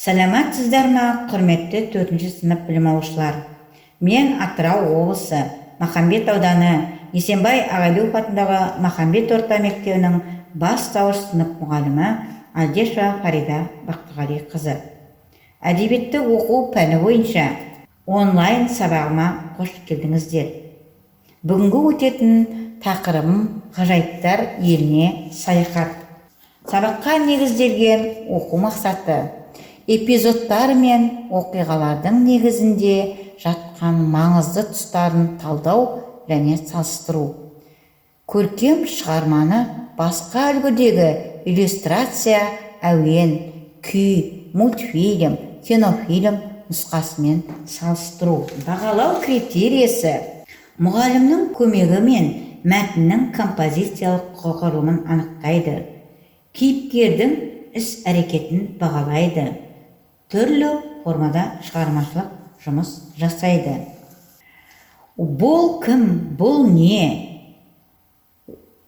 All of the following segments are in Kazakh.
Саламатсыздар ма, құрметті төртінші сынып білім алушылар! Мен Атырау облысы, Махамбет ауданы, Есенбай Ағайлуов атындағы Махамбет орта мектебінің бастауыш сынып мұғалімі Алдешева Фарида Бақтығалиқызы. Әдебиетті оқу пәні бойынша онлайн сабағыма қош келдіңіздер. Бүгінгі өтетін тақырыбым «Ғажайыптар еліне саяхат». Сабаққа негізделген оқу мақсаты: эпизодтар мен оқиғалардың негізінде жатқан маңызды тұстарын талдау және салыстыру. Көркем шығарманы басқа үлгідегі иллюстрация, әуен, күй, мультфильм, кинофильм нұсқасымен салыстыру. Бағалау критериясы: мұғалімнің көмегімен мәтіннің композициялық құрылымын анықтайды, кейіпкердің іс-әрекетін бағалайды, түрлі формада шығармашылық жұмыс жасайды. «Бұл кім, бұл не?»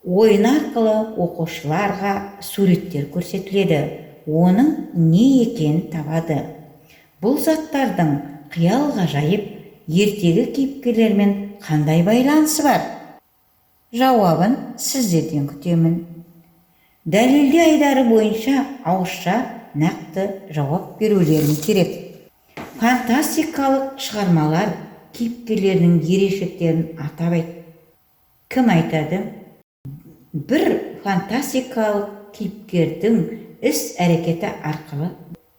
ойын арқылы оқушыларға суреттер көрсетіледі, оның не екенін табады. Бұл заттардың қиял-ғажайып ертегі кейіпкерлерімен қандай байланысы бар? Жауабын сіздерден күтемін. Дәлелде айдары бойынша ауызша нақты жауап берулерің керек. Фантастикалық шығармалар кейіпкерлерінің ерекшеліктерін атап айт. Кім айтады? Бір фантастикалық кейіпкердің іс-әрекеті арқылы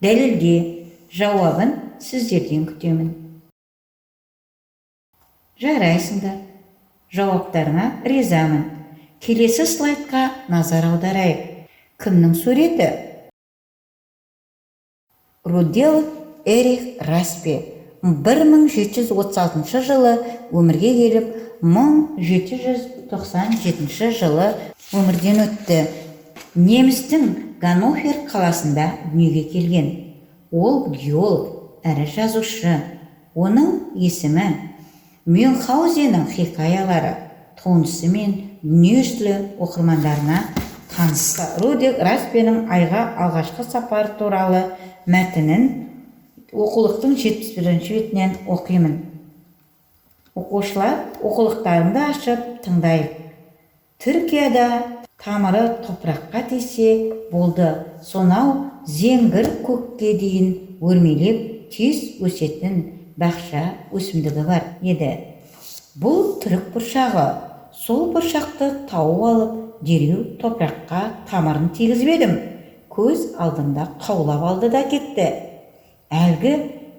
дәлелде. Жауабын сіздерден күтемін. Жарайсыңдар, жауаптарыңа ризамын. Келесі слайдқа назар аударайық. Кімнің суреті? Рудольф Эрих Распе 1736 жылы өмірге келіп, 1797 жылы өмірден өтті. Немістің Ганнофер қаласында дүниеге келген. Ол геолог әрі жазушы. Оның есімі «Мюнхгаузеннің хикаялары» туындысымен дүниежүзілік оқырмандарына таныс. Рудольф Распенің айға алғашқы сапары туралы мәтінін оқулықтың 71-ші бетінен оқимын. Оқушылар, оқулықтарыңды ашып тыңдайық. Түркияда тамыры топыраққа тисе болды, сонау зеңгір көкке дейін өрмелеп тез өсетін бақша өсімдігі бар еді. Бұл түрік бұршағы. Сол бұршақты тауып алып, дереу топыраққа тамырын тигізіп едім, көз алдымда қаулап алды да кетті. Әлгі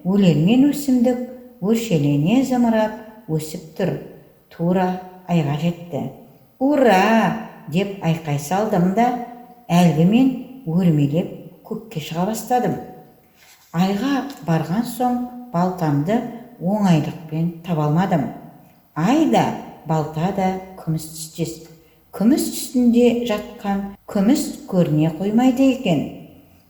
өлермен өсімдік өршелене зымырап өсіп тұр, тура айға жетті. «Ура!» деп айқай салдым да, әлгі мен өрмелеп көкке шыға бастадым. Айға барған соң балтамды оңайлықпен таба алмадым. Ай да, балта да күміс түстес. Күміс үстінде жатқан күміс көріне қоймайды екен.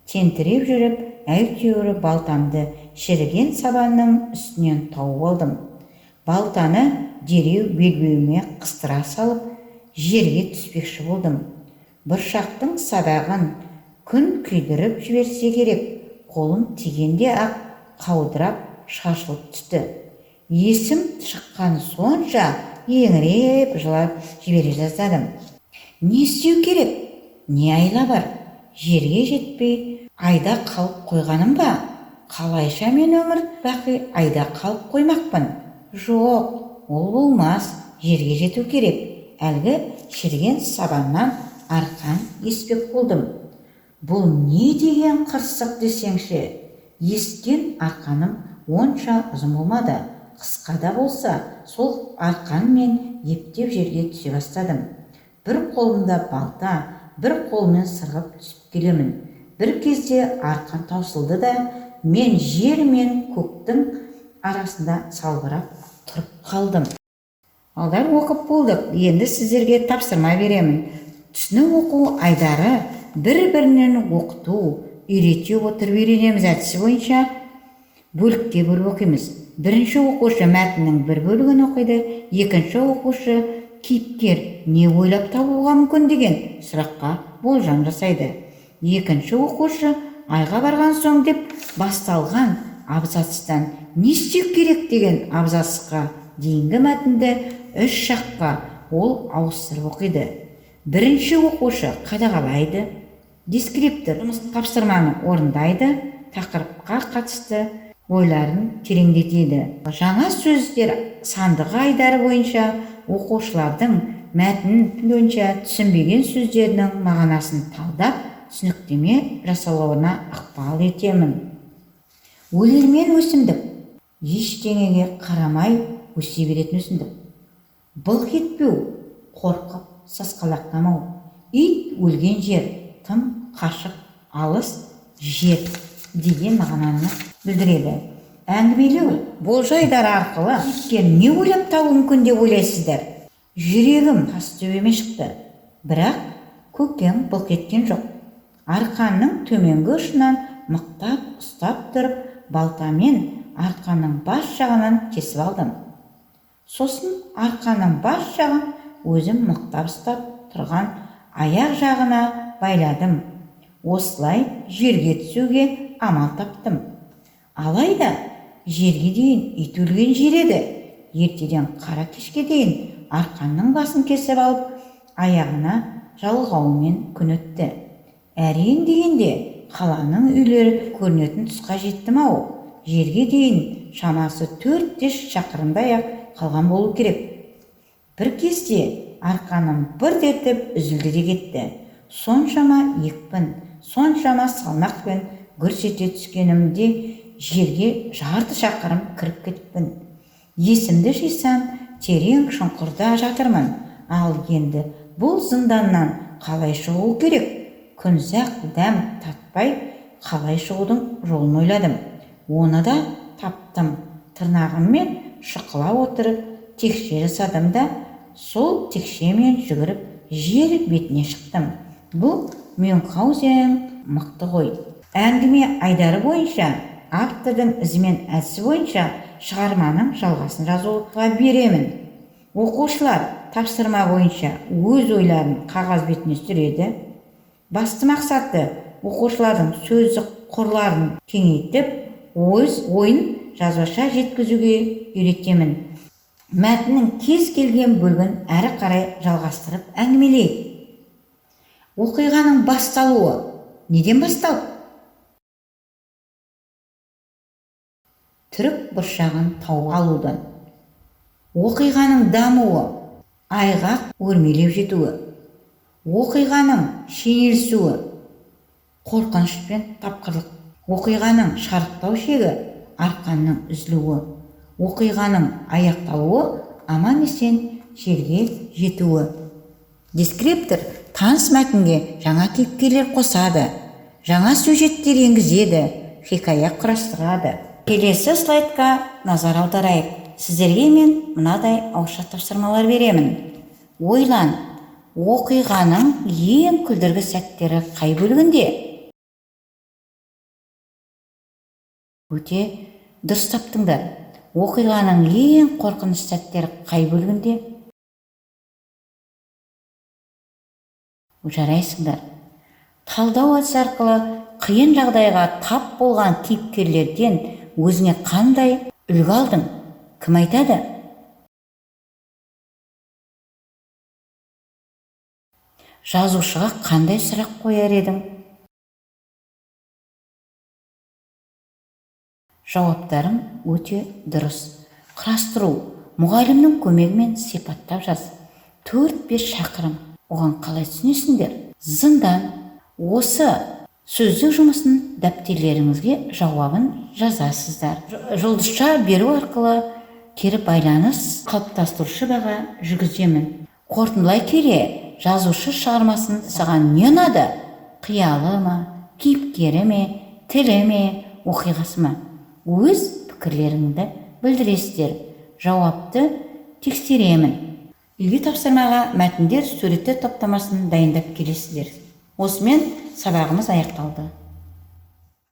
Тентіреп жүріп, әйтеуір балтамды шіріген сабанның үстінен тауып алдым. Балтаны дереу белбеуіме қыстыра салып, жерге түспекші болдым. Бұршақтың сабағын күн күйдіріп жіберсе керек, қолым тигенде-ақ қаудырап шашылып түсті. Есім шыққан сонша, еңіреп жылап жібере жаздадым. Не істеу керек? Не айла бар? Жерге жетпей айда қалып қойғаным ба? Қалайша мен өмір бақи айда қалып қоймақпын? Жоқ, ол болмас, жерге жету керек. Әлгі шіріген сабаннан арқан еспек болдым. Бұл не деген қырсық десеңші! Ескен арқаным онша ұзын болмады, қысқа да болса, сол арқанмен ептеп жерге түсе бастадым. Бір қолымда балта, бір қолыммен сырғып түсіп келемін. Бір кезде арқан таусылды да, мен жер мен көктің арасында салбырап тұрып қалдым. Балдар, оқып болдық. Енді сіздерге тапсырма беремін. Түсініп оқу айдары бір-бірінен оқыту, үйрете отырып үйренеміз әдісі бойынша бөлікке бөліп оқимыз. Бірінші оқушы мәтіннің бір бөлігін оқиды, екінші оқушы кейіпкер не ойлап табуға мүмкін деген сұраққа болжам жасайды. Екінші оқушы Айға барған соң деп басталған абзацтан не істеу керек деген абзацқа дейінгі мәтінді үш жаққа ол ауыстырып оқиды. Бірінші оқушы қадағалайды, дескриптор тапсырманы орындайды, тақырыпқа қатысты ойларын тереңдетеді. Жаңа сөздер сандығы айдары бойынша оқушылардың мәтін бойынша түсінбеген сөздерінің мағынасын талдап, түсініктеме жасауларына ықпал етемін. Өлермен өсімдік ештеңеге қарамай өсе беретін өсімдік. Былқ етпеу, қорқып сасқалақтамау. Ит өлген жер, тым қашық, алыс жер деген мағынаны білдіреді. Әңгімелеу болжау айдары арқылы кейіпкер не ойлап табуы мүмкін деп ойлайсыздар? Жүрегім тас төбеме шықты, бірақ көкем былқ еткен жоқ. Арқанның төменгі ұшынан мықтап ұстап тұрып, балтамен арқанның бас жағынан кесіп алдым. Сосын арқанның бас жағын өзім мықтап ұстап тұрған аяқ жағына байладым. Осылай жерге түсуге амал таптым. Алайда жерге дейін ит өлген жер еді. Ертеден қара кешке дейін арқанның басын кесіп алып, аяғына жалғаумен күн өтті. Әрең дегенде қаланың үйлері көрінетін тұсқа жеттім-ау. Жерге дейін шамасы 4-5 шақырымдай-ақ қалған болу керек. Бір кезде арқаным бырт етіп үзілді де кетті. Соншама екпін, соншама салмақпен гүрс ете түскенімде жерге жарты шақырым кіріп кетіппін. Есімді жисам, терең шұңқырда жатырмын. Ал енді бұл зынданнан қалай шығу керек? Күнзақ дәм татпай қалай шығудың жолын ойладым. Оны да таптым. Тырнағыммен шұқылап отырып текше жасадым да, сол текшемен жүгіріп жер бетіне шықтым. Бұл Мюнхгаузен мықты ғой. Әңгіме айдары бойынша, автордың ізімен әдісі бойынша шығарманың жалғасын жазуға беремін. Оқушылар тапсырма бойынша өз ойларын қағаз бетіне түсіреді. Басты мақсаты оқушылардың сөздік қорларын кеңейтіп, өз ойын жазбаша жеткізуге үйретемін. Мәтіннің кез келген бөлігін әрі қарай жалғастырып әңгімелейік. Оқиғаның басталуы неден басталды? Түрік бұршағын тауып алудан. Оқиғаның дамуы айға өрмелеп жетуі. Оқиғаның шенелісуі қорқыныш пен тапқырлық. Оқиғаның шарықтау шегі арқанның үзілуі. Оқиғаның аяқталуы аман-есен жерге жетуі. Дескриптор таныс мәтінге жаңа кейіпкерлер қосады, жаңа сюжеттер енгізеді, хикая құрастырады. Келесі слайдқа назар аударайық. Сіздерге мен мынадай ауызша тапсырмалар беремін. Ойлан, оқиғаның ең күлдіргі сәттері қай бөлігінде? Өте дұрыс таптыңдар. Оқиғаның ең қорқынышты сәттері қай бөлігінде? Жарайсыңдар. Талдау әдісі арқылы қиын жағдайға тап болған кейіпкерлерден өзіңе қандай үлгі алдың? Кім айтады? Жазушыға қандай сұрақ қояр едің? Жауаптарың өте дұрыс. Құрастыру мұғалімнің көмегімен сипаттап жаз. 4-5 шақырым. Оған қалай түсінесіңдер? Зындан. Осы сөздік жұмысын дәптерлеріңізге жауабын жазасыздар. Жұлдызша беру арқылы кері байланыс қалыптастырушы баға жүргіземін. Қорытындылай келе, жазушы шығармасын саған не ұнады? Қиялы ма, кейіпкері ме, тілі ме, оқиғасы ма? Өз пікірлеріңді білдіресіздер. Жауапты тексеремін. Үйге тапсырмаға мәтіндер, суреттер топтамасын дайындап келесіздер. Осымен сабағымыз аяқталды.